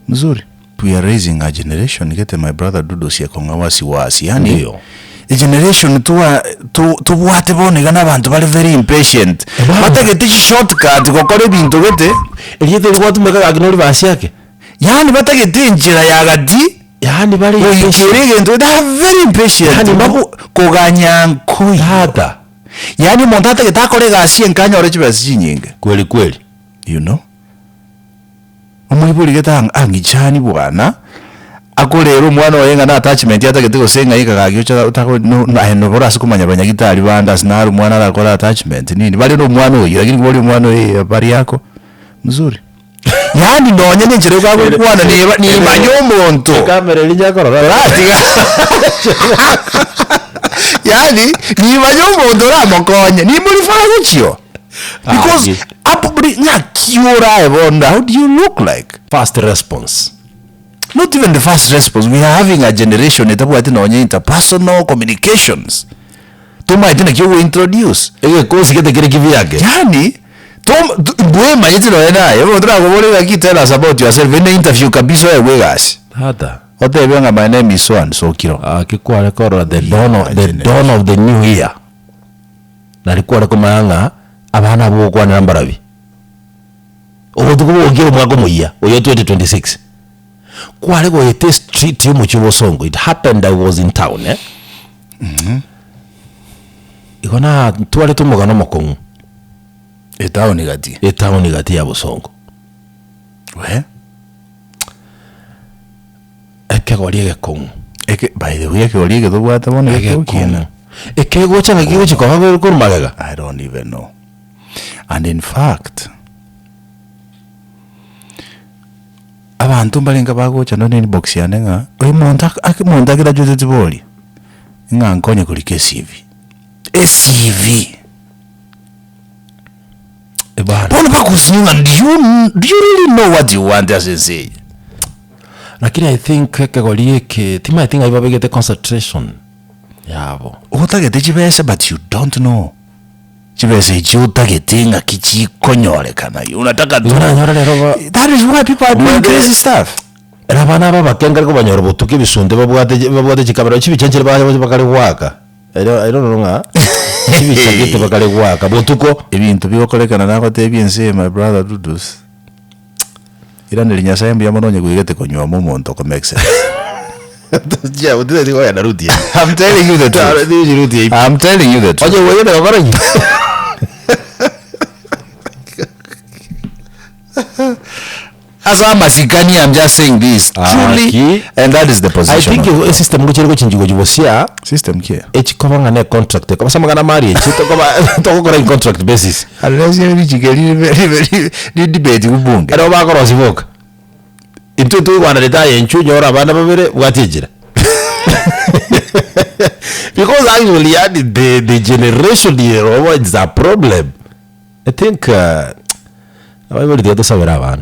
Mzuri. We are raising a generation gete my brother Dudos ekong'a wasi wasi yaani Ndio. a generation twa to tobwate bono iga na abanto bare very impatient Ebana. batagete chi shortcut gokora ebinto gete Erieta eri gwatumeka gaki nori verse yake. Yaani batagete enchera ya gati Yaani bare goikera impatient. egento they are very impatient Yaani bago koganya nkoiyo. Tata. Yaani omonto atagete akore egasi enke anyore chibesa chinyinge. Kweli kweli. You know? Omoibori gete ang ang'ichani bwana, akorera omwana oye ng'a na attachment atagete gose ng'a ika gaki ocha otako no aye nabo orase komanya banyagitari bande ase naro omwana arakore attachment nini, bare na omwana oyio lakini boria omwana oyo habari yako, mzuri. Yaani nonye na enchera ogakokwana neba nimanya omonto. Ekamera eria nyakorora. Oratiga yaani nimanya omonto oramokonye, nimorifaa gochio. Because Aye. apo buri ng'aki orae bono, how do you look like? Fast response. Not even the first response, we are having a generation etabwati nonye interpersonal communications. Tomaete naki ogointroduce. Egekosi gete kere kibiake. Yaani tom mbwemanyeti nonye naye, omonto nakoboria ng'aki tell us about yourself, ere ne interview kabisa oegwe egasi. Tata. Otebe ng'a my name is so and so kiro. Gaki kware korora the dawn of, the dawn of the new year. Nari kware komanya ng'a abana abwo ogokwanera mbarabi. Obotuko bogokia omwaka omoyia, oyo 2026, kware goeta estreet ya omochie o Bosongo, it happened I was in town eh, igo natwarete omogano omokong'u Etown gati. etown gati ya Bosongo. Weh. Ekegori egekong'u. Eke, by the way ekegori eke tobwate bono Egekong'u. egekong'u. Ekegocha ng'aki gegochi koba korwa korwa magega. I don't even know. And in fact, abanto mbarenge bagocha nonye inbox yane ng'a oyo monto ak- ake monto agraduateti bori, ng'a nkonye korika ecv. Ecv! Bana. Bono bagosinyu ng'a do you, do you really know what you want ase ense eye? Lakini I think ekegori eke, timaeti ng'ai babegete concentration yabo. Otagete chibesa but you don't know chibesa echio otagete ng'aki chikonyorekana unataka tu Igo nanyora rero ba- that is why people are doing Omanyete- crazy stuff. Ere abana aba abake nkare kobanyora botuko ebisunte babwate chi babwate chikamera chibicha nchire bache bakare goaka I don't I don't know ng'a chibicha gete bakare goaka botuko. Ebinto bigokorekana nagotebia ense eye my brother Dudus, iraneria Nyasaye mbuya mono onye koigete konyuoma omonto oko make sense. I'm telling you the truth. I'm telling you the truth. Onye goyete gokora ki? Ase amasikani I'm just saying this truly Aki. and that is the I position think of igo esystem ngochia gochinchigwa gochia bosia system ki? echikoba ng'a ne contract ekoba ase amang'ana amari echi tokoba togokora in contract basis. Unless richiko eri ribe ribe ribe ri debate bunge. Ekero bakorosia boka, intwe toigwananete aye inchuo onyore abana babere bwati enchera. Because actually yaani the the generation ere obo it's a problem. I think abaibori tiga tosabere abana.